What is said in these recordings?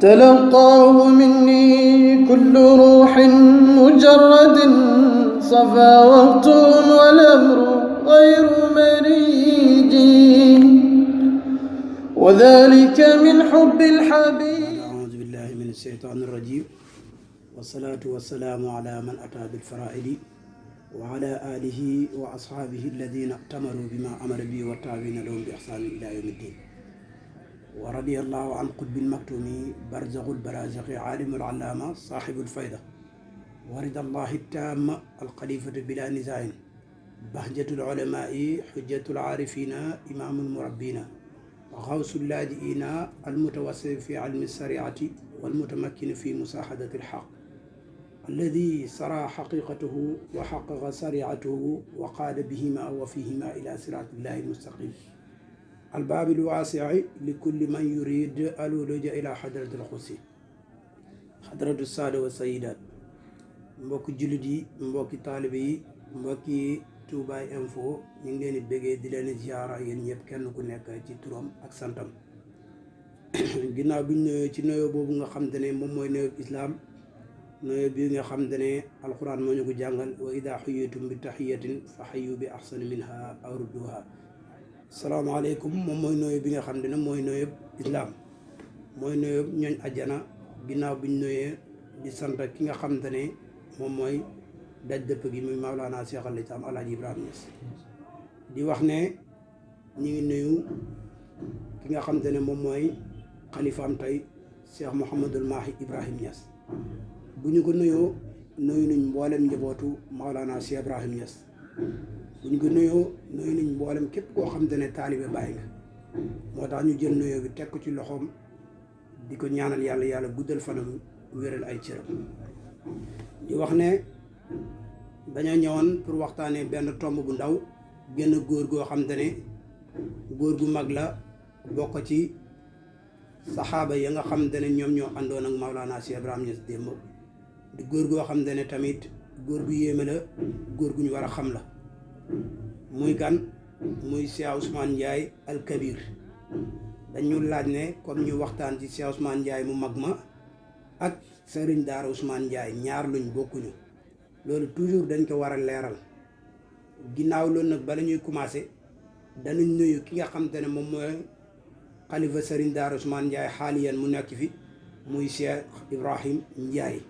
تلقاه مني كل روح مجرد صفا وقت والأمر غير مريج وذلك من حب الحبيب. أعوذ بالله من الشيطان الرجيم والصلاة والسلام على من أتى بالفرائض وعلى آله وأصحابه الذين ائتمروا بما أمر به والتابعين لهم بإحسان إلى يوم الدين. ورضي الله عن قطب المكتوم برزق البرازق عالم العلامة صاحب الفيضة ورضا الله التام الخليفة بلا نزاع بهجة العلماء حجة العارفين إمام المربين غوث اللاجئين المتوسل في علم الشريعة والمتمكن في مساحدة الحق الذي سرى حقيقته وحقق شريعته وقاد بهما وفيهما إلى صراط الله المستقيم الباب الواسع لكل من يريد الولوج إلى حضرة القدس حضرة السادة والسيدات mbokki jullit yi mbokki taalibe yi mbokki Touba Info ñu ngi leen di bëggee di leen ziara yéen ñëpp kenn ku nekk ci turam ak santam ginnaaw bi ñu nuyoo ci nuyoo boobu nga xam te ne moom mooy nuyoo islaam nuyoo bi nga xam te ne alquran moo ñu ko jàngal wa ida xuyitum bi taxiyatin fa xayu bi axsana minha aw rudduha salaamaaleykum moom mooy nuyoo bi nga xam te ne mooy nuyoo islaam mooy nuyoo ñooñ ajjana ginnaaw bi ñu nuyee di sant ki nga xam te ne moom mooy daj dëpp gi muy Mawlana Cheikh al Islam Alaaji Ibrahima Niass di wax ne ñi ngi nuyu ki nga xam te ne moom mooy xalifaam tey Cheikh Mouhamadul Mahi Ibrahima Niass bu ñu ko nuyoo nuyu nañ mboolem njabootu Mawlana Cheikh Ibrahima Niass bu ñu ko nuyoo nuyu nañ mboolem képp koo xam te ne taalibe bàyyi nga moo tax ñu jël nuyoo bi teg ko ci loxoom di ko ñaanal yàlla guddal fanam wéral ay cëram di wax ne dañoo ñëwoon pour waxtaanee benn tomb bu ndaw génn góor goo xam te ne góor gu mag la bokk ci saxaaba ya nga xam te ne ñoom ñoo àndoon ak Mawlana Cheikh Ibrahima Niass démb di góor goo xam te ne tamit góor gu yéeme la góor gu ñu war a xam la muy kan muy Cheikh Ousmane Ndiaye al Kabir dañu laaj ne comme ñu waxtaan ci Cheikh Ousmane Ndiaye mu mag ma ak Serigne Daara Ousmane Ndiaye ñaar luñ bokkuñu loolu toujours dañ ko war a leeral ginnaaw loolu nag bala ñuy commencé danañ nuyu ki nga xam te ne moom mooy xalifa Serigne Daara Ousmane Ndiaye xaaliyan mu nekk fi muy Cheikh Ibrahim Ndiaye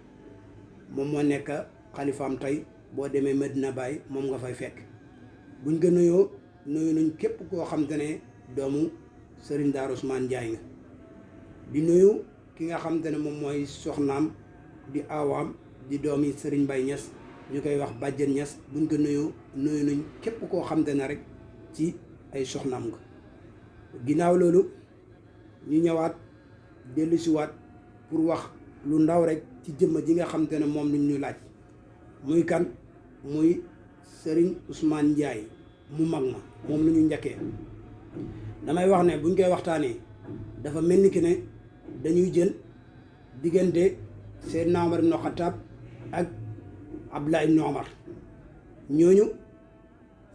moom moo nekk xalifaam tey boo demee Medina Baye moom nga fay fekk buñ ko nuyoo nuyu nañ képp koo xam te ne doomu Serigne Daara Ousmane Ndiaye nga di nuyu ki nga xam te ne moom mooy soxnaam di aawaam di doomi Serigne Baye Niass ñu koy wax Bàjjen Niass buñ ko nuyoo nuyu nañ képp koo xam te ne rek ci ay soxnaam nga ginnaaw loolu ñu ñëwaat dellusiwaat pour wax lu ndaw rek ci jëmm ji nga xam te ne moom luñ ñu laaj muy kan muy Serigne Ousmane Ndiaye mu mag ma moom lu ñu njëkkee damay wax ne buñ koy waxtaanee dafa mel ni ki ne dañuy jël diggante Seydina Omar ibn Khattab ak Abdullah ibn Omar ñooñu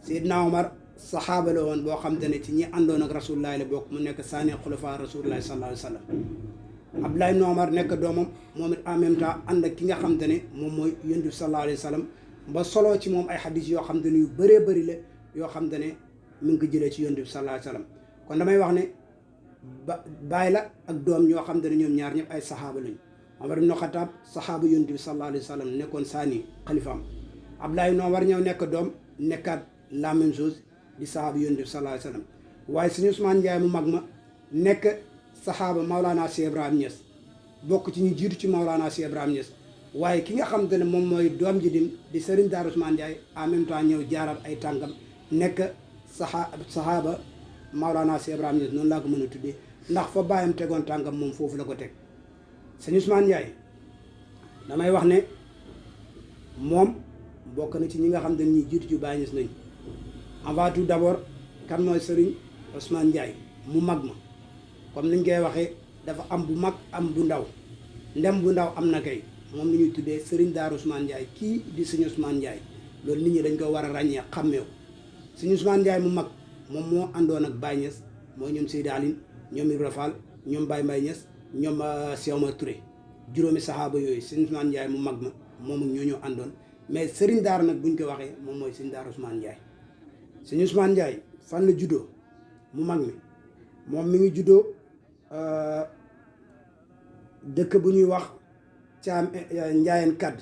Seydina Omar saxaaba la woon boo xam te ne ci ñi àndoon ak rasulullah la bokk mu nekk saani xulafa rasulullah sallallahu alayhi wa sallam Abdullah ibn Omar nekk doomam moom it en même temps ànd ak ki nga xam te ne moom mooy yonent bi sallallahu alayhi wa sallam ba soloo ci moom ay xadis yoo xam te ne yu bëree bëri la yoo xam te ne mu ngi ko jëlee ci yonent bi sallallahu alayhi wa sallam kon damay wax ne baay la ak doom ñoo xam te ne ñoom ñaar ñëpp ay saxaaba lañu Omar ibn Khattab saxaaba yonent bi sallallahu alayhi wa sallam nekkoon saani xalifaam Abdullah ibn Omar ñëw nekk doom nekkaat la même chose di saxaaba yonent bi sallallahu alayhi wa sallam waaye suñu Ousmane Ndiaye mu mag ma nekk saxaaba Mawlana Cheikh Ibrahima Niass bokk ci ñu jiitu ci Mawlana Cheikh Ibrahima Niass waaye ki nga xam te ne moom mooy doom ji di Serigne Daara Ousmane Ndiaye en même temps ñëw jaaraat ay tànkam nekk saxaaba Mawlana Cheikh Ibrahima Niass noonu laa ko mën a tuddee ndax fa bàyyam tegoon tànkam moom foofu la ko teg sëñ Ousmane Ndiaye damay wax ne moom bokk na ci ñi nga xam ne ñi jiitu ci Baye Niass nañ avant tout d'abord kan mooy Serigne Ousmane Ndiaye mu mag ma comme niñ koy waxee dafa am bu mag am bu ndaw ndem bu ndaw am na kay moom la ñuy tuddee Serigne Daara Ousmane Ndiaye kii di sëñ Ousmane Ndiaye loolu nit ñi dañ ko war a ràññee xàmmeew sëñ Ousmane Ndiaye mu mag moom moo àndoon ak Baye Niass mooy ñoom Seydi Aline ñoom Ibra Fall ñoom Baye Mbaye Niass ñoom Cheikh Omar Touré juróomi saxaaba yooyu sëñ Ousmane Ndiaye mu mag ma moom ak ñoo àndoon mais sëriñ daara nag buñ ko waxee moom mooy sëñ daara Ousmane Ndiaye. sëñ Ousmane Ndiaye fan la juddoo mu mag mi moom mi ngi juddoo dëkk bu ñuy wax Caam Njaayeen Kadd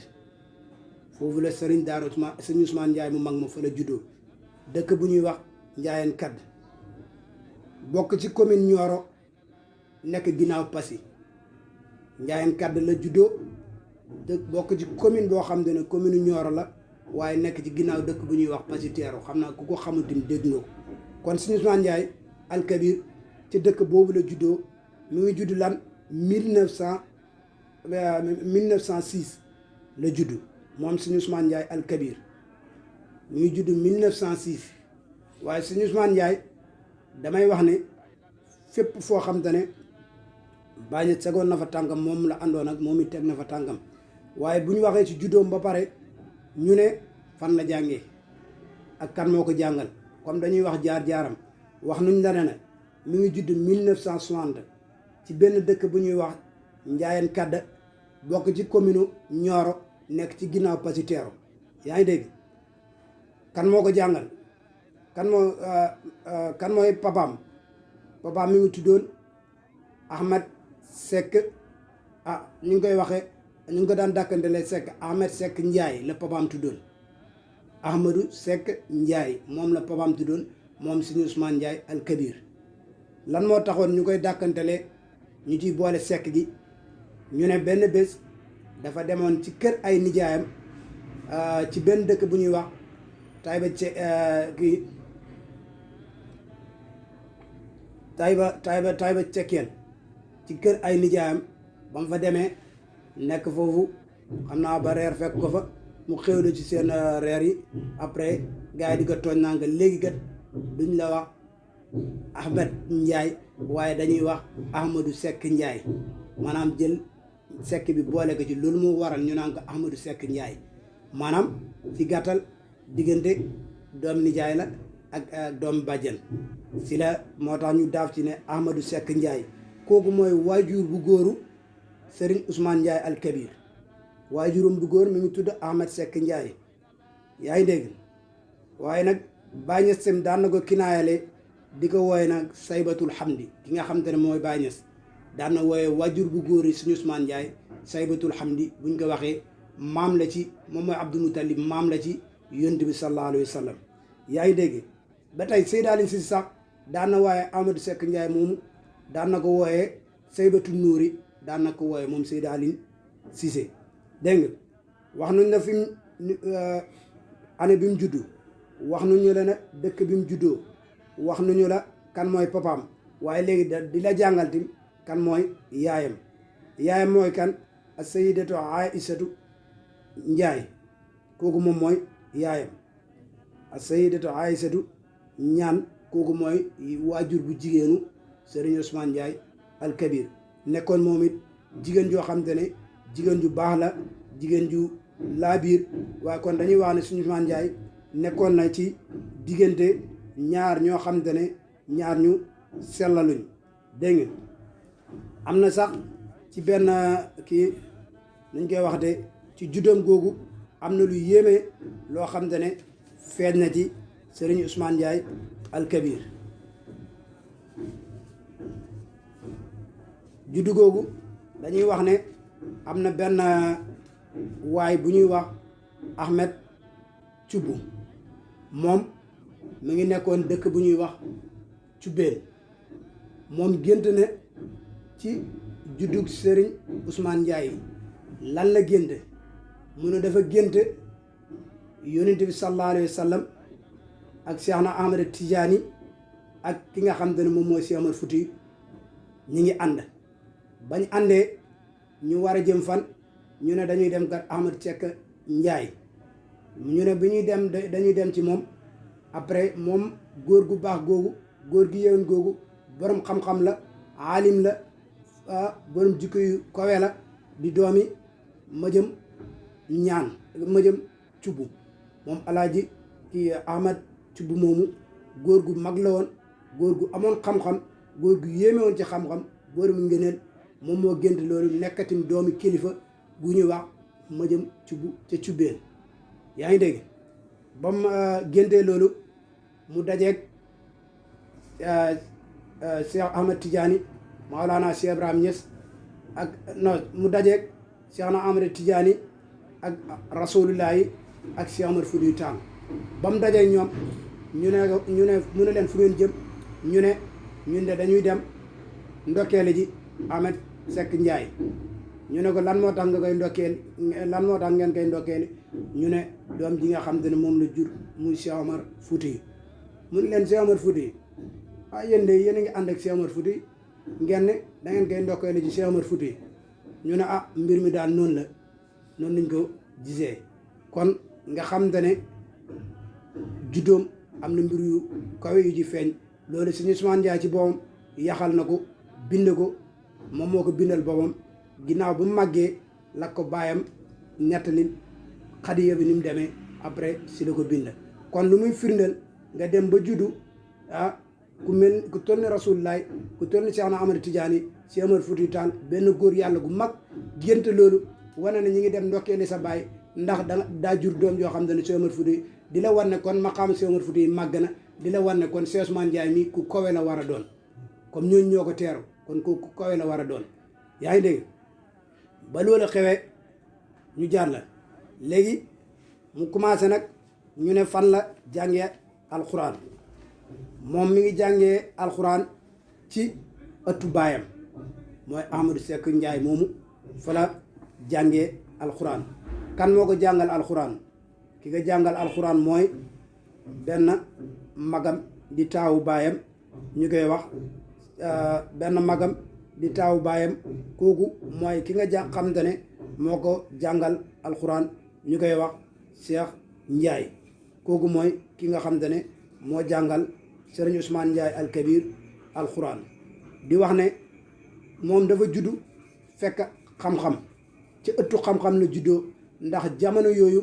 foofu la sëriñ daara Ousmane sëñ Ousmane Ndiaye mu mag ma fa la juddoo dëkk bu ñuy wax Njaayeen Kadd bokk ci commune Nioro nekk ginnaaw Passy Njaayeen Kadd la juddoo dëkk bokk ci commune boo xam ne commune Nioro la waaye nekk ci ginnaaw dëkk bu ñuy wax Passy Teeru xam naa ku ko xamutim dégg nga ko kon sëñ Ousmane Ndiaye Al Kabir ci dëkk boobu la juddoo mu ngi judd lan 1906 la judd moom sëñ Ousmane Ndiaye Al Kabir mu ngi judd 1906 waaye sëñ Ousmane Ndiaye damay wax ne fépp foo xam te ne Baay Ñas tegoon na fa tànkam moom la àndoon ak moom it teg na fa tànkam waaye bu ñu waxee ci juddoom ba pare ñu ne fan la jàngee ak kan moo ko jàngal comme dañuy wax jaar-jaaram wax nuñ la ne mi ngi judd 1960 ci benn dëkk bu ñuy wax Njaayeen Kadd bokk ci commune Nioro nekk ci ginnaaw Passy Teeru yaa ngi dégg kan moo ko jàngal kan mooy papaam mi ngi tuddoon Ahmed Seck ñu ngi koy waxee ñu ngi ko daan dàkkantelee Seck Ahmed Seck Ndiaye la papaam tuddoon Ahmadou Seck Ndiaye moom la papaam tuddoon moom sëñ Ousmane Ndiaye Al Kabir lan moo taxoon ñu koy dàkkantelee ñu ciy boole Seck gi ñu ne benn bés dafa demoon ci kër ay nijaayam ci benn dëkk bu ñuy wax Taïba Cekkeen ci kër ay nijaayam ba mu fa demee nekk foofu xam naa ba reer fekk ko fa mu xéwlu ci seen reer yi après gars yi di ko tooñ naa nga léegi kat duñ la wax Ahmed Ndiaye waaye dañuy wax Ahmadou Seck Ndiaye maanaam jël Seck bi boole ko ci loolu moo waral ñu naan ko Ahmadou Seck Ndiaye maanaam ci gàttal diggante doom nijaay la ak doom bàjjen si la moo tax ñu daaf ci ne Ahmadou Seck Ndiaye kooku mooy waajur bu góoru Serigne Ousmane Ndiaye Al Kabir waajuram bu góor mi ngi tudd Ahmed Seck Ndiaye yaa ngi dégg waaye nag Baay Ñas sem daan na ko kinaayale di ko wooye nag saybatul hamdi ki nga xam te ne mooy Baay Ñas daan na wooye waajur bu góor yi suñu Ousmane Ndiaye saybatul hamdi buñ ko waxee maam la ci moom mooy Abdou Moutalib maam la ci yonent bi sallallahu alayhi wa sallam yaa ngi dégg ba tey Seydi Aliou Cissé sax daan na waaye Ahmadou Seck Ndiaye moomu daan na ko wooyee saybatu nuuri daan na ko wooyee moom Seydi Aliou Cissé dégg nga wax nañ la fi mu année bi mu juddu wax nañu la ne dëkk bi mu juddoo wax nañu la kan mooy papaam waaye léegi di la jàngal tim kan mooy yaayam mooy kan as-sayyidatu Aïsatu Ndiaye kooku moom mooy yaayam as-sayyidatu Aïsatu ñaan kooku mooy waajur bu jigéenu Serigne Ousmane Ndiaye Al Kabir nekkoon moom it jigéen joo xam te ne jigéen ju baax la jigéen ju laabiir waaye kon dañuy wax ne suñu Ousmane Ndiaye nekkoon na ci diggante ñaar ñoo xam te ne ñaar ñu sellaluñ dégg nga am na sax ci benn kii nañ koy wax de ci juddam googu am na lu yéeme loo xam te ne feeñ na ci Serigne Ousmane Ndiaye Al Kabir juddu googu dañuy wax ne am na benn waay bu ñuy wax Ahmed Thioub moom mu ngi nekkoon dëkk bu ñuy wax Cubbeen moom gént ne ci juddug Serigne Ousmane Ndiaye lan la gént mu ne dafa gént yonent bi sallallahu alayhi wa sallam ak Cheikh na Ahmed Tidiane ak ki nga xam te ne moom mooy Cheikh Omar Fouti ñi ngi ànd bañ àndee ñu war a jëm fan ñu ne dañuy dem kat Ahmed Seck Ndiaye ñu ne bi ñuy dem dañuy dem ci moom après moom góor gu baax googu góor gi yewen googu borom xam-xam la aalim la borom jikko yu kawe la di doomi Madiame ñaan Madiame Thioub moom alaaji kii Ahmed Thioub moomu góor gu mag la woon góor gu amoon xam-xam góor gu yéeme woon ci xam-xam góor mu ngëneel moom moo gént loolu nekkatim doomi kilifa bu ñuy wax ma jëm cubbu ca cubbeen yaa ngi dégg ba mu géntee loolu mu dajeeg Cheikh Ahmed Tidiane Maolana Cheikh Ibrahim Niass ak non mu dajeeg Cheikh na Ahmed Tidiane ak rasulullahi ak Cheikh Omar Foutiyou Tall ba mu dajeeg ñoom mu ne leen fu ngeen jëm ñun de dañuy dem ndokkeele ji Ahmed Seck Ndiaye ñu ne ko lan moo tax nga koy ndokkeel lan moo tax ngeen koy ndokkeeli ñu ne doom ji nga xam te ne moom la jur muy Cheikh Omar Foutiyou mu ne leen Cheikh Omar Foutiyou yéen de yéen a ngi ànd ak Cheikh Omar Foutiyou ngeen ne da ngeen koy ndokkeeli ci Cheikh Omar Foutiyou ñu ne mbir mi daal noonu lañ ko gisee kon nga xam te ne juddoom am na mbir yu kawe yu ci feeñ loolu suñu Ousmane Ndiaye ci boppam yaxal na ko bind ko moom moo ko bindal boppam ginnaaw bu mu màggee la ko baayam nettali xadiya bi ni mu demee après si la ko bind kon lu muy firndeel nga dem ba juddu ku toll ni Rasulullah ku toll ni Cheikh na Ahmad Tidiane Cheikh Omar Foutiyou Tall benn góor yàlla gu mag gént loolu wane na ñi ngi dem ndokkeeli sa baay ndax daa jur doom yoo xam ne Cheikh Omar Foutiyou di la wan ne kon maqaam Cheikh Omar Foutiyou màgg na di la wan ne kon Cheikh Ousmane Ndiaye mi ku kawe la war a doon comme ñooñu ñoo ko teeru kon ku kawe la war a doon yaa ngi dégg ba loolu xewee ñu jaar la léegi mu commencé nag ñu ne fan la jàngee alxuraan moom mi ngi jàngee alxuraan ci ëttu baayam mooy Ahmadou Seck Ndiaye moomu fa la jàngee alxuraan kan moo ko jàngal alxuraan ki nga jàngal alxuraan mooy benn magam di taawu baayam ñu koy wax benn magam di taawu baayam kooku mooy ki nga xamante ne moo ko jàngal alxuraan ñu koy wax Cheikh Ndiaye kooku mooy ki nga xamante ne moo jàngal Serigne Ousmane Ndiaye al Kabir alxuraan di wax ne moom dafa juddu fekk xam-xam ci ëttu xam-xam la juddoo ndax jamono yooyu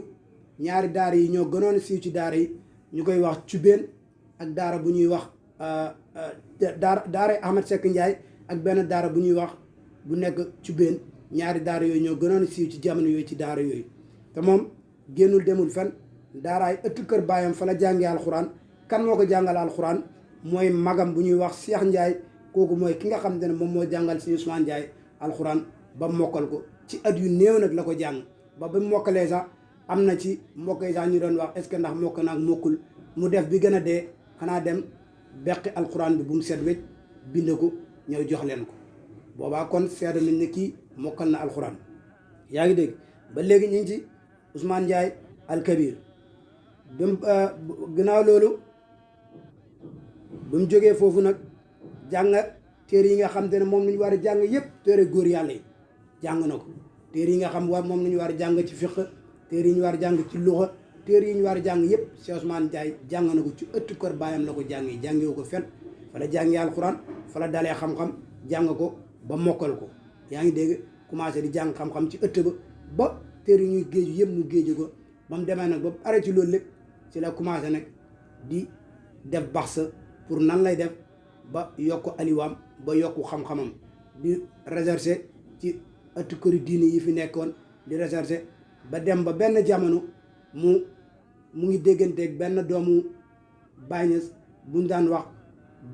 ñaari daara yi ñoo gënoon siiw ci daara yi ñu koy wax Cubeen ak daara bu ñuy wax daara Ahmed Seck Ndiaye ak benn daara bu ñuy wax bu nekk Cubeen ñaari daara yooyu ñoo gënoon siiw ci jamono yooyu ci daara yooyu te moom génnul demul fen daaraay ëttu kër baayam fa la jàngee alxuraan kan moo ko jàngal alxuraan mooy magam bu ñuy wax Cheikh Ndiaye kooku mooy ki nga xam ne moom moo jàngal si Ousmane Ndiaye alxuraan ba mokkal ko ci at yu néew nag la ko jàng ba mokkalee sax am na ci mbokk yi sax ñu doon wax est-ce que ndax mokk naag mokkul mu def bi gën a dee xanaa dem beqi alxuraan bi bu mu set wecc bind ko ñëw jox leen ko boobaa kon seede nañ ne kii mokkal na alxuraan yaa ngi dégg ba léegi ñu ngi ci Ousmane Ndiaye al Kabir ba mu gannaaw loolu ba mu jógee foofu nag jàng téere yi nga xam te ne moom nañu war a jàng yëpp téere góor yàlla yi jàng na ko téere yi nga xam moom nañu war a jàng ci fiqh téere yi ñu war a jàng ci luxa téere yi ñu war a jàng yëpp Cheikh Ousmane Ndiaye jàng na ko ci ëttu kër baayam la ko jàngee jàngewu ko fen fa la jàngee alxuraan fa la dalee xam-xam jàng ko ba mokkal ko yaa ngi dégg commencé di jàng xam-xam ci ëtt ba téere yi ñuy géeju yëpp mu géeju ko ba mu demee nag ba arrêté loolu lépp ci la commencé nag di def baxsa pour nan lay def ba yokk aliwaam ba yokku xam-xamam di recherche ci ëttu këri diine yi fi nekkoon di recherche ba dem ba benn jamono mu ngi dégganteeg benn doomu Baye Niass buñ daan wax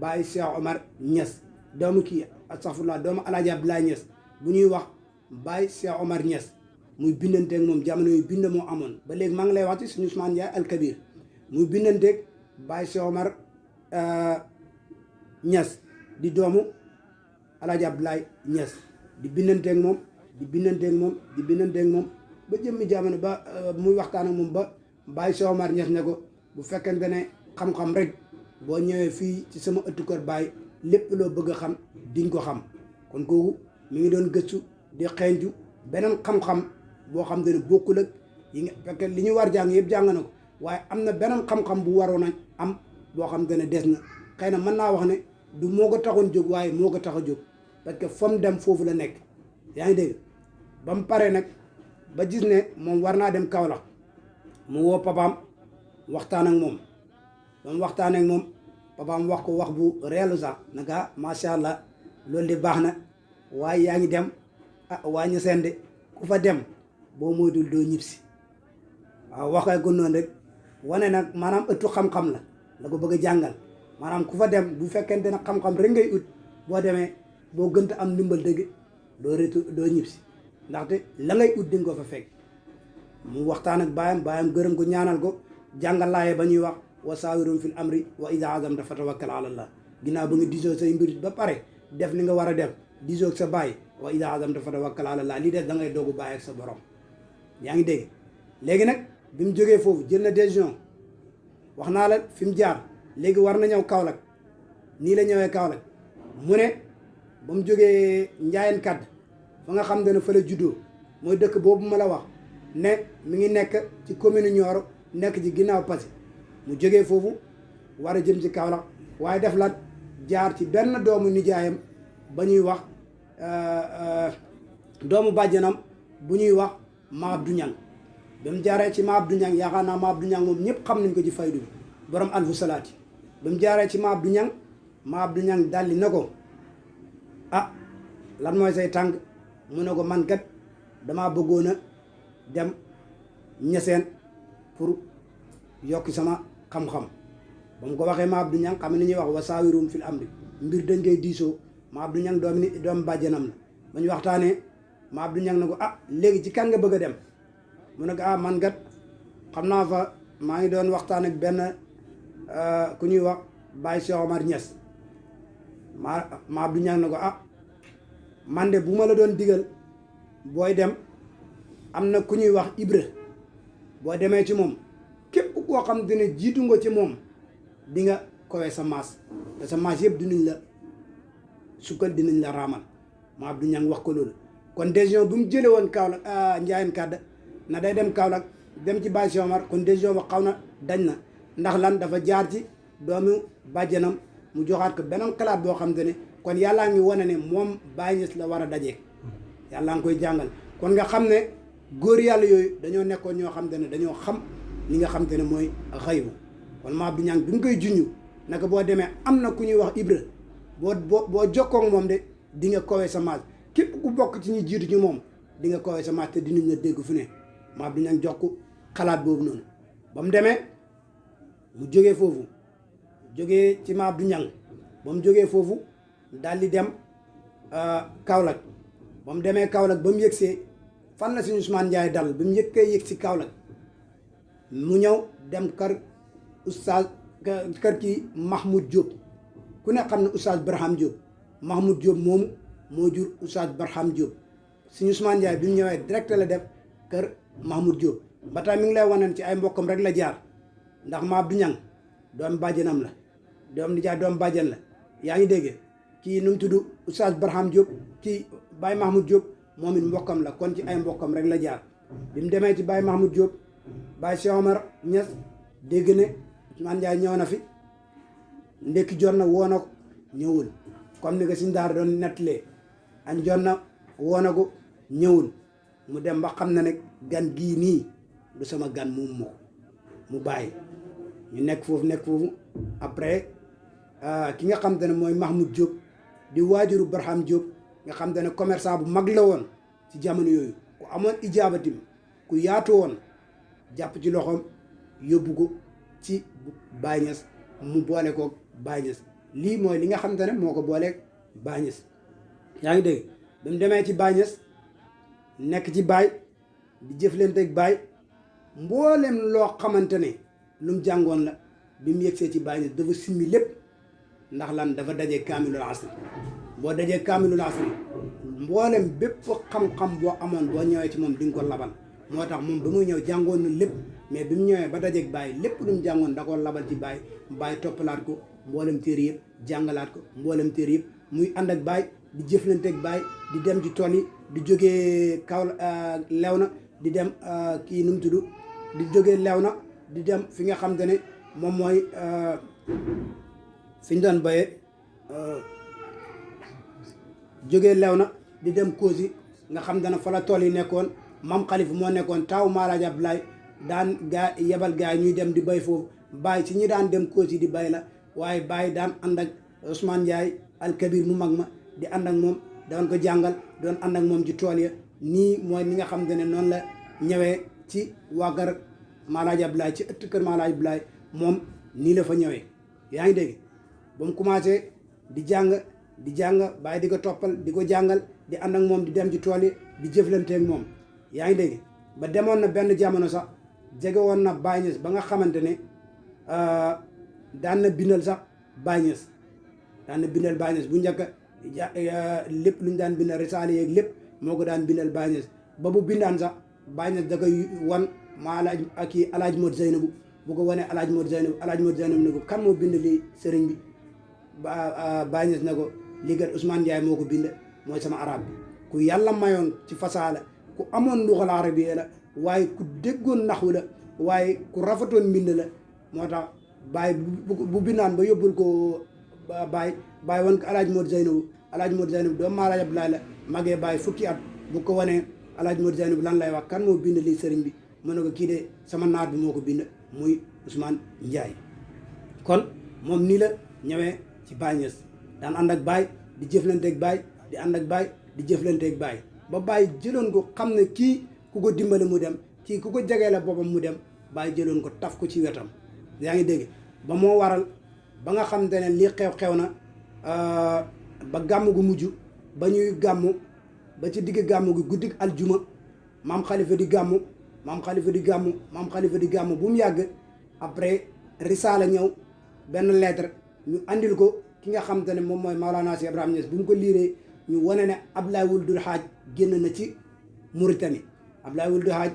Baye Cheikh Omar Niass doomu kii astaghfirullah doomu Alaaji Abdoulaye Niass bu ñuy wax Baye Cheikh Omar Niass muy bindanteeg moom jamono yu bind moo amoon ba léegi maa ngi lay wax ci suñu Ousmane Ndiaye al Kabir muy bindanteeg Baye Cheikh Omar Niass di doomu Alaaji Abdoulaye Niass di bindanteeg moom di bindanteeg moom di bindanteeg moom ba jëmmi jamono ba muy waxtaan ak moom ba Baye Cheikh Omar Niass ne ko bu fekkente ne xam-xam rek boo ñëwee fii ci sama ëttu kër Baye lépp loo bëgg a xam diñ ko xam kon kooku mi ngi doon gëstu di xeeñju beneen xam-xam boo xam te ne bokkul ak yi nga fekk li ñu war jàng yëpp jàng na ko waaye am na beneen xam-xam bu waroon a am boo xam te ne des na xëy na mën naa wax ne du moo ko taxoon jóg waaye moo ko tax a jóg parce que fa mu dem foofu la nekk yaa ngi dégg ba mu paree nag ba gis ne moom war naa dem Kaolack mu woo papaam waxtaan ak moom ba mu waxtaan ak moom papaam wax ko wax bu reelu sax naka macha allah loolu de baax na waaye yaa ngi dem waa Ñaseen de ku fa dem boo moytul doo ñibbisi waaw waxee ko noonu rek wane nag maanaam ëttu xam-xam la ko bëgg a jàngal maanaam ku fa dem bu fekkente ne xam-xam rek ngay ut boo demee boo gënta am ndimbal dëgg doo ñibbisi ndaxte la ngay ut di nga ko fa fekk mu waxtaan ak baayam gërëm ko ñaanal ko jàngal laaye ba ñuy wax wa saawirum fil amri wa iza azamta fatawakkal ala allah ginnaaw ba nga disoo say mbir ba pare def li nga war a def disoo ak sa baay wa iza azamta fatawakkal ala allah lii des da ngay doogu baay ak sa borom yaa ngi dégg léegi nag bi mu jógee foofu jël na décision wax naa la fi mu jaar léegi war na ñëw Kaolack nii la ñëwee Kaolack mu ne ba mu jógee Njaayeen Kadd fa nga xam ne fa la juddoo mooy dëkk boobu ma la wax ne mi ngi nekk ci commune Nioro nekk ci ginnaaw Passy mu jógee foofu war a jëm ci Kaolack waaye def la jaar ci benn doomu nijaayam ba ñuy wax doomu bàjjanam bu ñuy wax Ma Abdou Niang ba mu jaaree ci Ma Abdou Niang yaakaar naa Ma Abdou Niang moom ñëpp xam nañ ko ci faydu bi borom alfu salaati ba mu jaaree ci Ma Abdou Niang daldi na ko lan mooy say tànk mu ne ko man kat damaa bëggoon a dem Ñaseen pour yokki sama xam-xam ba mu ko waxee Ma Abdou Niang xam ne ñuy wax wa saawirum fil amri mbir dañ koy diisoo Ma Abdou Niang doom bàjjanam la ba ñu waxtaanee Ma Abdou Niang ne ko léegi ci kan nga bëgg a dem mu ne ko man kat xam naa fa maa ngi doon waxtaan ak benn ku ñuy wax Baye Cheikh Omar Niass Ma Abdou Niang ne ko man de bu ma la doon digal booy dem am na ku ñuy wax Ibra boo demee ci moom képp koo xam te ne jiitu nga ci moom di nga kowee sa maas te sa maas yëpp dinañ la sukkal dinañ la raamal Ma Abdou Niang wax ko loolu kon décision bu mu jëlee woon Kaolack Njaayeen Kadd na day dem Kaolack dem ci Baye Cheikh Omar kon décision ba xaw na dañ na ndax lan dafa jaar ci doomu bàjjanam mu joxaat ko beneen xalaat boo xam te ne kon yàllaa ngi wane ne moom Baye Niass la war a dajeeg yàllaa ngi koy jàngal kon nga xam ne góor yàlla yooyu dañoo nekkoon ñoo xam te ne dañoo xam li nga xam te ne mooy xaybu kon Ma Abdou Niang bi mu koy junñu naka boo demee am na ku ñuy wax Ibra boo jokkoo ak moom de di nga kowee sa maas képp ku bokk ci ñi jiitu ci moom di nga kowee sa maas te dinañ la dégg fu ne Ma Abdou Niang jox ko xalaat boobu noonu ba mu demee mu jógee foofu jógee ci Ma Abdou Niang ba mu jógee foofu daal di dem Kaolack ba mu demee Kaolack ba mu yëgsee fan la suñu Ousmane Ndiaye dal ba mu yëg si Kaolack mu ñëw dem kër kii Mahmoud Diop ku ne xam ne oustaz Barham Diop Mahmoud Diop moomu moo jur oustaz Barham Diop suñu Ousmane Ndiaye bi mu ñëwee direct la def kër Mahmoud Diop ba tey mi ngi lay waneen ci ay mbokkam rek la jaar ndax Ma Abdou Niang doom bàjjanam la doom nijaay doom bàjjan la yaa ngi dégg kii nu mu tudd oustaz Barham Diop kii Baye Mahmoud Diop moom it mbokkam la kon ci ay mbokkam rek la jaar bi mu demee ci Baye Mahmoud Diop Baye Cheikh Omar Niass dégg ne Ousmane Ndiaye ñëw na fi ndekki jot na woo na ko ñëwul comme ni ko si ndaar doon nettalee añ jot na woo na ko ñëwul mu dem ba xam na ne gan gii nii du sama gan moom moo mu bàyyi ñu nekk foofu après ki nga xam te ne mooy Mahmoud Diop di waajuru Barham Diop nga xam te ne commerçant bu mag la woon ci jamono yooyu ku amoon ijaabatim ku yaatu woon jàpp ci loxoom yóbbu ko ci Baye Niass mu boole ko Baye Niass lii mooy li nga xam te ne moo ko booleeg Baye Niass yaa ngi dégg ba mu demee ci Baye Niass nekk ci Baye di jëflanteeg Baye mboolem loo xamante ne lu mu jàngoon la bi mu yegsee ci Baye Niass dafa simmi lépp ndax lan dafa dajee kaamilul asri boo dajee kaamilul asri mboolem bépp xam-xam boo amoon boo ñëwee ci moom di nga ko labal moo tax moom ba muy ñëw jàngoon na lépp mais bi mu ñëwee ba dajeeg Baye lépp lu mu jàngoon da koo labal ci Baye Baye toppalaat ko mboolem téere yëpp jàngalaat ko mboolem téere yëpp muy ànd ak Baye di jëflanteeg Baye di dem ci tool yi di jógee kaw Léona di dem kii nu mu tudd di jógee Léona di dem fi nga xam te ne moom mooy fi ñu doon béyee jógee Léona di dem Kosi nga xam dana fa la tool yi nekkoon Mam Khalifa moo nekkoon taw Maalaaji Abdoulaye daan gaa yebal gaa yi ñuy dem di béy foofu Baye ci ñi daan dem Kosi di béy la waaye Baye daan ànd ak Ousmane Ndiaye alkabir mu mag ma di ànd ak moom doon ko jàngal doon ànd ak moom ci tool ya nii mooy ni nga xamante ne noonu la ñëwee ci waa kër Maalaaji Abdoulaye ci ëtt kër Maalaaji Abdoulaye moom nii la fa ñëwee yaa ngi dégg ba mu commencé di jàng bàyyi di ko toppal di ko jàngal di ànd ak moom di dem ci tool yi di jëflanteeg moom yaa ngi dégg ba demoon na benn jamono sax jege woon na Baye Niass ba nga xamante ne daan na bindal sax Baye Niass bu njëkk lépp lu ñu daan bindal risaale yeeg lépp moo ko daan bindal Baye Niass ba bu bindaan sax Baye Niass da koy wan ma alaaj Modou Zeynabu bu ko wanee alaaj Modou Zeynabu ne ko kan moo bind lii sëriñ bi Baye Niass ne ko lii kat Ousmane Ndiaye moo ko bind mooy sama arab bi ku yàlla mayoon ci fasaala ku amoon luxal arabiya la waaye ku déggoon naxwu la waaye ku rafetoon mbind la moo tax Baye bu bindaan ba yóbbul ko Baye wan ko alaaj Modou Zeynabu doomu Maalaaji Abdoulaye la magee Baye fukki at bu ko wanee alaaj Modou Zeynabu lan lay wax kan moo bind lii sëriñ bi mu ne ko kii de sama naat bi moo ko bind muy Ousmane Ndiaye kon moom nii la ñëwee ci Baye Niass daan ànd ak Baye di jëflanteeg Baye di ànd ak Baye di jëflanteeg Baye ba Baye jëloon ko xam ne kii ku ko dimbale mu dem kii ku ko jegee la boppam mu dem Baye jëloon ko taf ko ci wetam yaa ngi dégg ba moo waral ba nga xamante ne lii xew na ba gàmm gu mujj ba ñuy gàmmu ba ci digg gàmmu gi guddik aljuma maam xalifa di gàmmu bu mu yàgg après risaala ñëw benn lettre ñu andil ko ki nga xamante ne moom mooy Maolana Cheikh Ibrahima Niass bu mu ko liiree ñu wane ne Abdoulaye Wuldul Haaj génn na ci Mauritanie Abdoulaye Wuldul Haaj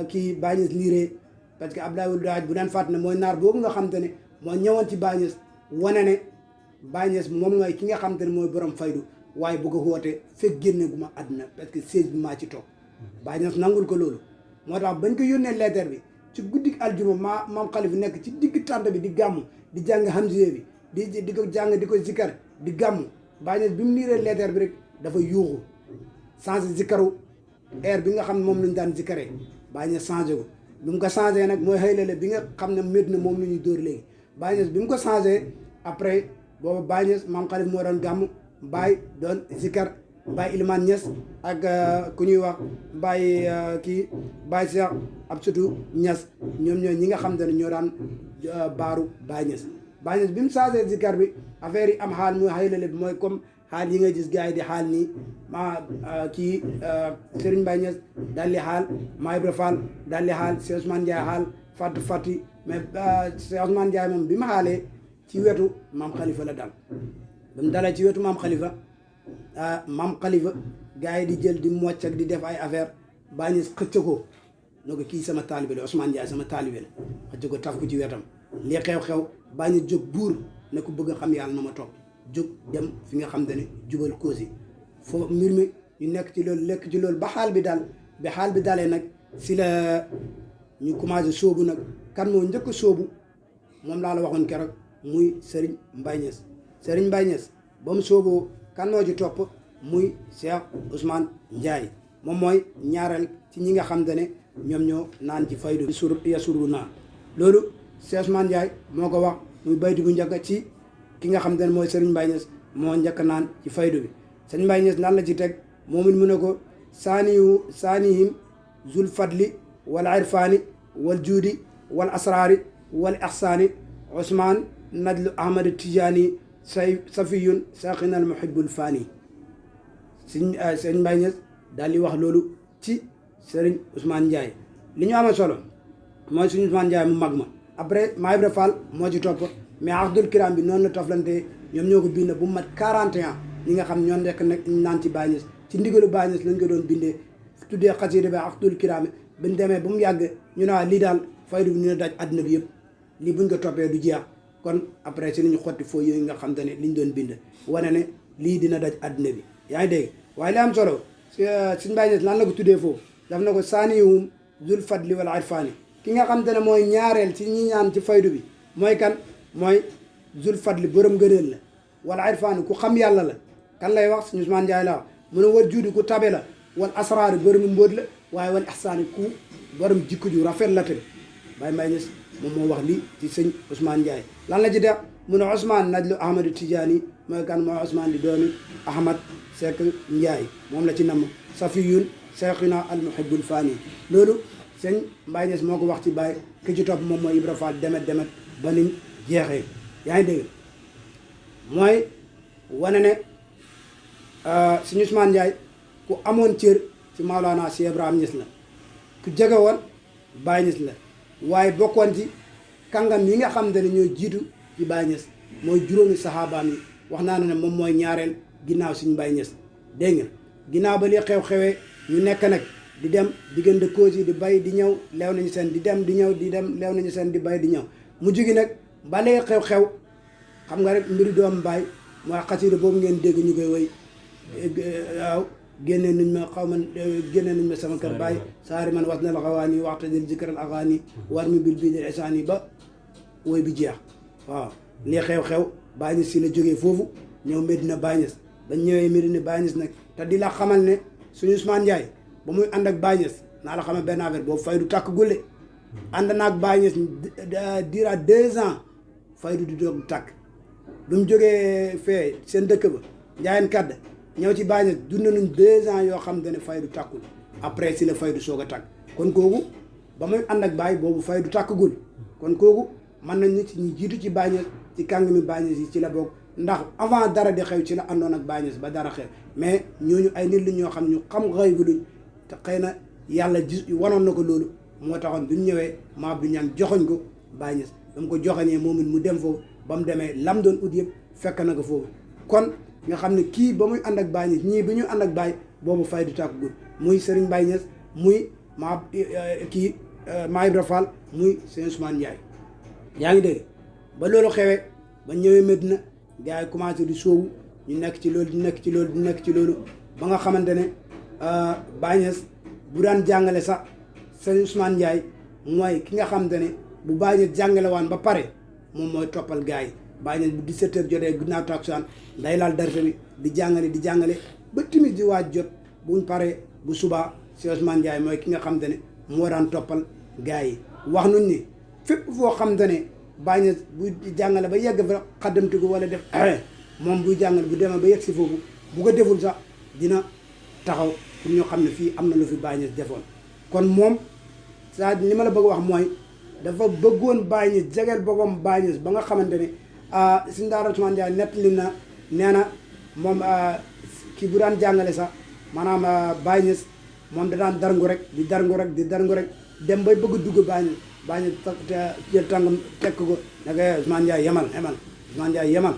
kii Baye Niass liiree parce que Abdoulaye Wuldul Haaj bu daan fàtt ne mooy naar boobu nga xamante ne moo ñëwoon ci Baye Niass wane ne Baye Niass moom mooy ki nga xamante ne mooy borom faydu waaye bu ko wootee fekk génne gu ma àdduna parce que siège bi maa ci toog Baye Niass nangul ko loolu moo tax bañ ko yónnee lettre bi ci guddik aljuma maam xalifa nekk ci digg tànt bi di gàmm di jàng hamziya bi di ko jàng di ko zikkar di gàmm Baye Niass bi mu liiree lettre bi rek dafa yuuxu changé zikkaru air bi nga xam ne moom lañ daan zikkaree Baye Niass changé ko bi mu ko changé nag mooy xëylale bi nga xam ne méd na moom la ñuy dóor léegi Baye Niass bi mu ko changé après boobu Baye Niass maam xalifa moo doon gàmm Baye doon zikkar Baye Iliman Niass ak ku ñuy wax Baye Baye Cheikh Absatou Niass ñoom ñooy ñi nga xam ne ñoo daan baaru Baye Niass bi mu changé zikar bi affaire yi am xaal muy xaylale bi mooy comme xaal yi nga gis gars yi di xaal nii Serigne Baye Niass daal di xaal Ma Ibra Fall daal di xaal Cheikh Ousmane Ndiaye xaal fatti mais Cheikh Ousmane Ndiaye moom bi ma xaalee ci wetu maam Khalifa la dal ba mu dalee ci wetu maam Khalifa gars yi di jël di mocc ak di def ay affaire Baye Niass xëcc ko ne ko kii sama taalibe la Ousmane Ndiaye sama taalibe la xëcc ko taf ko ci wetam lii xew-xew Baye Niass jóg buur ne ko bëgg a xam yàlla na ma topp jóg dem fi nga xam te ne jubal cause yi foofu mbir mi ñu nekk ci loolu lekk ci loolu ba xaal bi dalee nag si la ñu commencé sóobu nag kan moo njëkk a sóobu moom laa la waxoon keroog muy Serigne Mbaye Niass ba mu sóoboo kan moo ci topp muy Cheikh Ousmane Ndiaye moom mooy ñaareel ci ñi nga xam te ne ñoom ñoo naan ci faydu yasuru naa loolu Cheikh Ousmane Ndiaye moo ko wax muy baytu bu njëkk ci ki nga xam te ne mooy Serigne Mbaye Niass moo njëkk naan ci faydu bi Serigne Mbaye Niass lan la ci teg moom it mu ne ko saanihim zul fadli wal irfani wal juudi wal asraari wal ihsaani Ousmane Nadlu Ahmad Tijaani safiyun saqinal muhibbul fani Serigne Mbaye Niass daal di wax loolu ci Serigne Ousmane Ndiaye li ñu ama solo mooy suñu Ousmane Ndiaye mu mag ma après Ma Ibra Fall moo ci topp mais Abdul Kiram bi noonu la toflante ñoom ñoo ko bind bu mat 41 ñi nga xam ñoo nekk nag naan ci Baye Niass ci ndigalu Baye Niass lañ ko doon bindee tuddee xasida bi Abdul Kiram bi buñ demee ba mu yàgg ñu ne lii daal faydu bi ñu ne daj àdduna bi yëpp lii buñ ko toppee du jeex kon après si nañu xotti foo yooyu nga xam te ne liñ doon bind wane ne lii dina daj àdduna bi yaa ngi dégg waaye li am solo suñ Baye Niass lan la ko tuddee foofu daf na ko saanihum zul fadli wal irfani ki nga xam te ne mooy ñaareel ci ñi ñaan ci faydu bi mooy kan mooy zul fadli borom gëneel la wala irfani ku xam yàlla la kan lay wax suñu Ousmane Ndiaye la wax mu ne wal juudi ku tabe la wal asraari borom mbóot la waaye wal ihsaani ku borom jikko ju rafet la tamit Baye Mbaye Niass moom moo wax lii ci sëñ Ousmane Ndiaye lan la ci def mu ne Ousmane najlu Ahmadu Tidiane mooy kan mooy Ousmane di doomi Ahmad Seck Ndiaye moom la ci namm Safiyun Cheikhina al muhibbul fani loolu sëñ Mbaye Niass moo ko wax ci Baye ki ci topp moom mooy Ibra Fall demet ba niñ jeexee yaa ngi dégg mooy wane ne sëñ Ousmane Ndiaye ku amoon cër ci Maolana Cheikh Ibrahima Niass la ku jege woon Baye Niass la waaye bokkoon ci kàngam yi nga xam ne ñoo jiitu ci Baye Niass mooy juróomi saxaabaam yi wax naa ne moom mooy ñaareel ginnaaw suñu Baye Niass dégg nga ginnaaw ba li xew-xewee ñu nekk nag di dem diggante cause yi di bay di ñëw leew nañu seen di dem di ñëw di dem leew nañu seen di bay di ñëw mu jugi nag ba lee xew-xew xam nga rek mbiri doom Baye mooy xasida boobu ngeen dégg ñu koy woy waaw génne nañ ma xaw ma génne nañ ma sama kër Baye saari man was na la xawaani waxta dil zikral axaani war mi bil bii del esaani ba woy bi jeex waaw lii xew-xew Baye Niass si la jógee foofu ñëw Medina Baye Niass dañ ñëwee Medina Baye Niass nag te di la xamal ne suñu Ousmane Ndiaye ba muy ànd ak Baye Niass naa la xamal benn affaire boobu faydu tàkk gulle ànd naag Baye Niass dira 2 ans faydu di doog tàkk bi mu jógee fee seen dëkk ba Ndiayeen Kadd ñëw ci Baye Niass dund nañ 2 ans yoo xam ne faydu tàkkul après si la faydu soog a tàkk kon kooku ba muy ànd ak Baye boobu faydu tàkkagul kon kooku mën nañ ni ci ñu jiitu ci Baye Niass ci kàng mi Baye Niass yi ci la bokk ndax avant dara di xew ci la àndoon ak Baye Niass ba dara xew mais ñooñu ay nit lu ñoo xam ñu xam xëy bu luñ te xëy na yàlla gis wanoon na ko loolu moo taxoon bi mu ñëwee ma Abdou Niang joxoñ ko Baye Niass ba mu ko joxoñee moom it mu dem foofu ba mu demee lam doon ut yëpp fekk na ko foofu kon nga xam ne kii ba muy ànd ak Baye Niass ñii bi ñu ànd ak Baye boobu fay du tàkk gud muy Serigne Baye Niass muy ma kii Ma Ibra Fall muy Sëñ Ousmane Ndiaye yaa ngi dégg ba loolu xewee ba ñëwee Medina gars yi commencé di sóobu ñu nekk ci loolu di nekk ci loolu di nekk ci loolu ba nga xamante ne Baye Niass bu daan jàngale sax Sëñ Ousmane Ndiaye mooy ki nga xamante ne bu Baye Niass jàngale waan ba pare moom mooy toppal gars yi Baye Niass bu 17h jotee ginnaaw takkusaan day laal darse bi di jàngale ba timis di waaj jot buñ paree bu subaa Sëñ Ousmane Ndiaye mooy ki nga xamante ne moo daan toppal gars yi wax nuñ ni fépp foo xamante ne Baye Niass bu jàngale ba yegg fa xaddamtiku wala def moom buy jàngale bu demee ba yegg si foofu bu ko deful sax dina taxaw pour ñu xam ne fii am na lu fi Baye Niass defoon kon moom saa li ma la bëgg wax mooy dafa bëggoon Baye Niass jegeel boppam Baye Niass ba nga xamante ne suñu daara Ousmane Ndiaye nettali na nee na moom kii bu daan jàngale sax maanaam Baye Niass moom da daan darngu rek di darngu rek dem bay bëgg a dugg Baye Niass jël tàngam tekk ko naka Ousmane Ndiaye yemal Ousmane Ndiaye yemal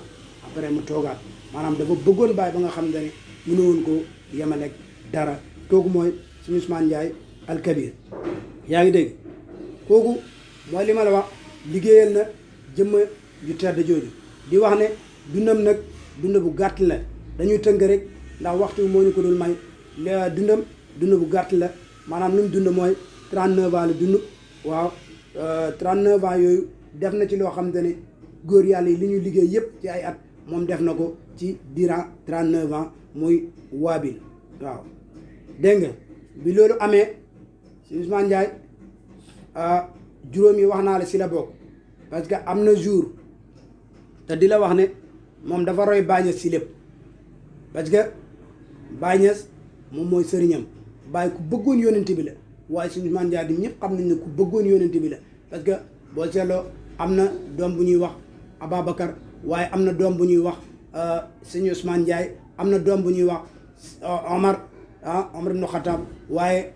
après mu toogaat maanaam dafa bëggoon Baye ba nga xam ne mënu woon ko yemaleeg dara kooku mooy suñu Ousmane Ndiaye al Kabir yaa ngi dégg kooku mooy li ma la wax liggéeyal na jëmm ju tedd jooju di wax ne dundam nag dund bu gàtt la dañuy tënk rek ndax waxtu moo ñu ko dul may dund bu gàtt la maanaam nu mu dund mooy 39 ans la dund waaw 39 ans yooyu def na ci loo xamante ne góor yàlla yi li ñuy liggéey yëpp ci ay at moom def na ko ci durant 39 ans muy waabil waaw dégg nga bi loolu amee si Ousmane Ndiaye juróom yi wax naa la si la bokk parce que am na jour te di la wax ne moom dafa roy Baye Niass si lépp parce que Baye Niass moom mooy sëriñam Baye ku bëggoon yónent bi la waaye si Ousmane Ndiaye di ñëpp xam nañ ne ku bëggoon yónent bi la parce que boo seetloo am na doom bu ñuy wax Ababacar waaye am na doom bu ñuy wax sëñ Ousmane Ndiaye am na doom bu ñuy wax Omar Omar ibn Khattab waaye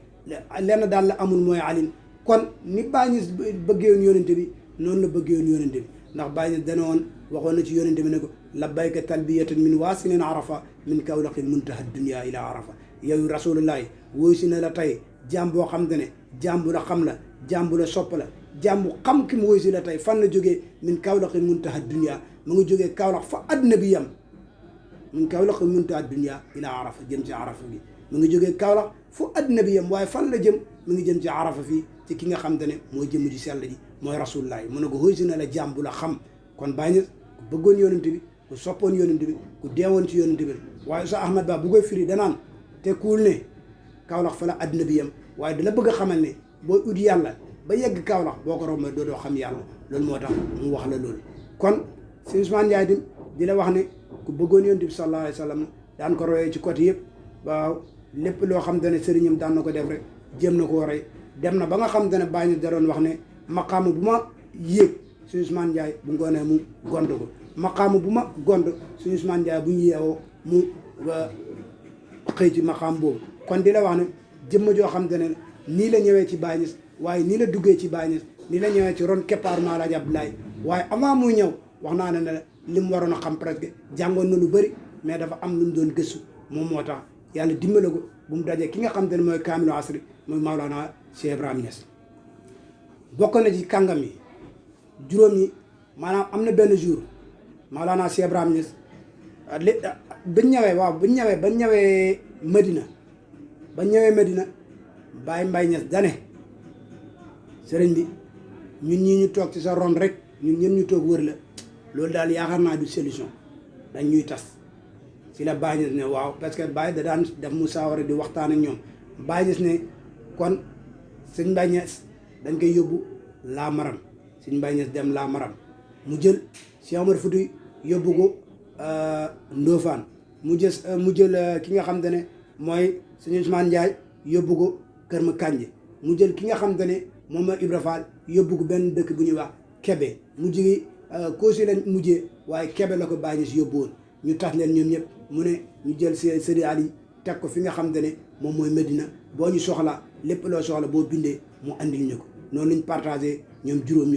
lenn daal la amul mooy alin kon ni Baye Niass bëggee woon yónente bi noonu la bëggee woon yónente bi ndax Baye Niass dana woon waxoon na ci yónente bi ne ko labbayka talbiyatan min waasilin arafa min kawlaqin muntaha dunya ila arafa yow rasulullahi wooyu si na la tey jaam boo xam te ne jaam bu la xam la jaam bu la sopp la jaam bu xam ki mu wooyu si la tey fan la jógee min kawlaqin muntaha dunya mu ngi jógee Kawlax fa adduna bi yem min kawlaqin muntaha dunya ila arafa jëm ci arafa bi mu ngi jógee Kawlax fu adduna bi yem waaye fan la jëm mu ngi jëm ci arafa fii ci ki nga xam te ne mooy jëmm ji sell ji mooy rasulullahi mu ne ko wooyu si na la jaam bu la xam kon Baye Niass ku bëggoon yónente bi ku soppoon yónente bi ku deewoon ci yónente bi waaye sa Ahmad Ba bu koy firi danaan te kuul ne Kawlax fa la adduna bi yem waaye dala bëgg a xamal ne booy ut yàlla ba yegg Kawlax boo ko rombee doo xam yàlla loolu moo tax mu wax la loolu kon sëñ Ousmane Ndiaye dim di la wax ne ku bëggoon yonent bi sallallahu alayhi wa sallam daan ko royee ci côté yëpp waaw lépp loo xam te ne sëriñam daan na ko def rek jéem na koo roy dem na ba nga xam te ne bàyyi da doon wax ne maqaama bu ma yéeg sëñ Ousmane Ndiaye bu ngoonee mu gond ko maqaama bu ma gond sëñ Ousmane Ndiaye bu ñu yeewoo mu xëy ci maqaam boobu kon di la wax ne jëmm joo xam te ne nii la ñëwee ci Baye Niass waaye nii la duggee ci Baye Niass nii la ñëwee ci ron keppaaru Maam Alaaji Abdoulaye waaye avant muy ñëw wax naa ne li mu waroon a xam presque jàngoon na lu bëri mais dafa am lu mu doon gëstu moom moo tax yàlla dimbale ko bu mu dajee ki nga xam te ne mooy kaamilu asri mooy Maolana Cheikh Ibrahima Niass bokk na ci kàngam yi juróom ñi maanaam am na benn jour Maolana Cheikh Ibrahima Niass bañ ñëwee Medina Baye Mbaye Niass dane sëriñ bi ñun ñii ñu toog ci sa ron rek ñun ñën ñu toog wër la loolu daal yaakaar naa du solution dañ ñuy tas ci la Baye Niass ne waaw parce que Baye da daan def musaawara di waxtaan ak ñoom Baye Niass ne kon sëñ Mbaye Niass dañ koy yóbbu laa maram sëñ Mbaye Niass dem laa maram mu jël Cheikh Omar Fouti yóbbu ko Ndofane mu jël ki nga xam te ne mooy sëñ Ousmane Ndiaye yóbbu ko Kër Ma Kànje mu jël ki nga xam te ne moom mooy Ibra Fall yóbbu ko benn dëkk bu ñuy wax Kebe mu jigi Koosi lañ mujjee waaye Kebe la ko Baye Niass yóbbu woon ñu tax leen ñoom ñëpp mu ne ñu jël sëriñ Ali teg ko fi nga xam te ne moom mooy Medina boo ñu soxla lépp loo soxla boo bindee mu andil ñu ko noonu lañ partagé ñoom juróom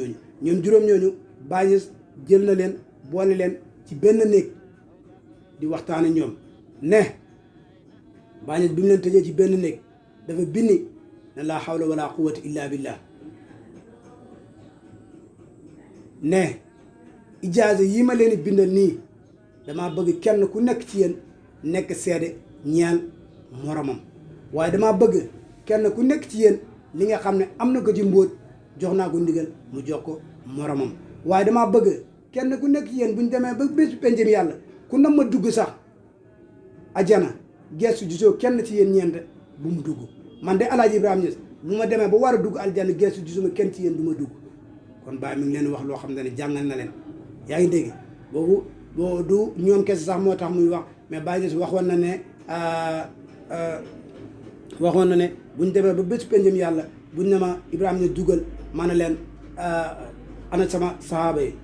ñooñu Baye Niass jël na leen boole leen ci benn néeg di waxtaan ak ñoom ne Baye Niass bi mu leen tëjee ci benn néeg dafa bindi ne laa hawla wala quwwata illa billah ne ijaaza yi ma leen bindal nii damaa bëgg kenn ku nekk ci yéen nekk seede ñeel moromam waaye damaa bëgg kenn ku nekk ci yéen li nga xam ne am na ko ci mbóot jox naa ko ndigal mu jox ko moromam waaye damaa bëgg kenn ku nekk ci yéen bu ñu demee ba bésu pencam yàlla ku nam ma dugg sax ajana gestu gisoo kenn ci yéen ñeent bu mu dugg man de Alaaji Ibrahima Niass bu ma demee ba war a dugg aljana gestu gisuma kenn ci yéen du ma dugg kon Baye mi ngi leen wax loo xam ne jàngal na leen yaa ngi dégg boobu boo du ñoom kese sax moo tax muy wax mais Baye Niass waxoon na ne buñ demee ba bés pencam yàlla buñ ne ma Ibrahima Niass dugal ma ne leen ana sama sahaaba yi